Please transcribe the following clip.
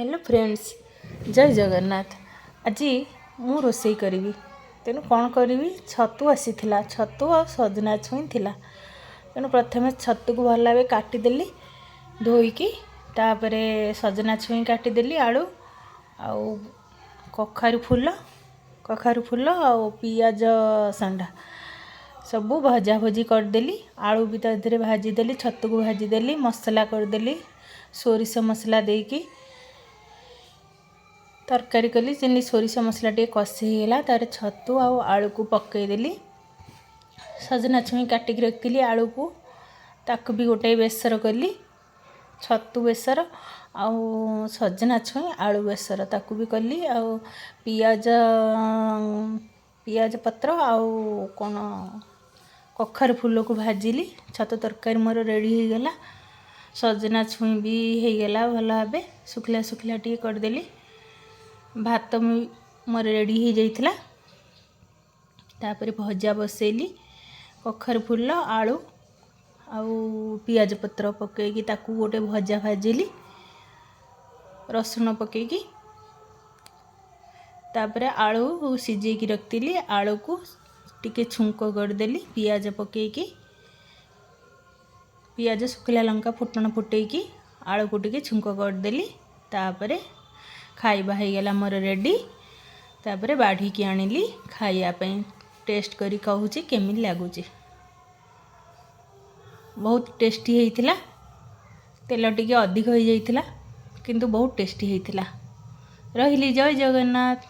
Hello friends, ଜୟ ଜଗନ୍ନାଥ। ଆଜି ମୁଁ ରୋଷେଇ କରିବି, ତେଣୁ କ'ଣ କରିବି? ଛତୁ ଆସିଥିଲା, ଛତୁ ଆଉ ସଜନା ଛୁଇଁ ଥିଲା। ତେଣୁ ପ୍ରଥମେ ଛତୁକୁ ଭଲ ଭାବେ କାଟିଦେଲି ଧୋଇକି, ତାପରେ ସଜନା ଛୁଇଁ କାଟିଦେଲି, ଆଳୁ ଆଉ କଖାରୁ ଫୁଲ ଆଉ ପିଆଜ ସଣ୍ଡା ସବୁ ଭଜା ଭଜି କରିଦେଲି। ଆଳୁ ବି ତା ଦେହରେ ଭାଜିଦେଲି, ଛତୁକୁ ଭାଜିଦେଲି, ମସଲା କରିଦେଲି। ସୋରିଷ ମସଲା ଦେଇକି ତରକାରୀ କଲି। ଯେମିତି ସୋରିଷ ମସଲା ଟିକେ କଷି ହେଇଗଲା, ତାପରେ ଛତୁ ଆଉ ଆଳୁକୁ ପକାଇଦେଲି। ସଜନା ଛୁଇଁ କାଟିକି ରଖିଥିଲି, ଆଳୁକୁ ତାକୁ ବି ଗୋଟେ ବେସର କଲି। ଛତୁ ବେସର ଆଉ ସଜନା ଛୁଇଁ ଆଳୁ ବେସର ତାକୁ ବି କଲି। ଆଉ ପିଆଜ ପତ୍ର ଆଉ କ'ଣ କଖାରୁ ଫୁଲକୁ ଭାଜିଲି। ଛତୁ ତରକାରୀ ମୋର ରେଡ଼ି ହେଇଗଲା। ସଜନା ଛୁଇଁ ବି ହେଇଗଲା ଭଲ ଭାବେ, ଶୁଖିଲା ଶୁଖିଲା ଟିକେ କରିଦେଲି। ଭାତ ମୋର ରେଡ଼ି ହେଇଯାଇଥିଲା। ତାପରେ ଭଜା ବସେଇଲି। କଖାରୁ ଫୁଲ, ଆଳୁ ଆଉ ପିଆଜ ପତ୍ର ପକାଇକି ତାକୁ ଗୋଟେ ଭଜା ଭାଜିଲି ରସୁଣ ପକାଇକି। ତାପରେ ଆଳୁ ସିଝେଇକି ରଖିଥିଲି, ଆଳୁକୁ ଟିକେ ଛୁଙ୍କ କରିଦେଲି ପିଆଜ ପକାଇକି। ପିଆଜ, ଶୁଖିଲା ଲଙ୍କା, ଫୁଟଣ ଫୁଟେଇକି ଆଳୁକୁ ଟିକେ ଛୁଙ୍କ କରିଦେଲି। ତାପରେ ଖାଇବା ହେଇଗଲା ମୋର ରେଡ଼ି। ତାପରେ ବାଢ଼ିକି ଆଣିଲି ଖାଇବା ପାଇଁ। ଟେଷ୍ଟ କରି କହୁଛି କେମିତି ଲାଗୁଛି। ବହୁତ ଟେଷ୍ଟି ହେଇଥିଲା। ତେଲ ଟିକେ ଅଧିକ ହେଇଯାଇଥିଲା, କିନ୍ତୁ ବହୁତ ଟେଷ୍ଟି ହେଇଥିଲା। ରହିଲି, ଜୟ ଜଗନ୍ନାଥ।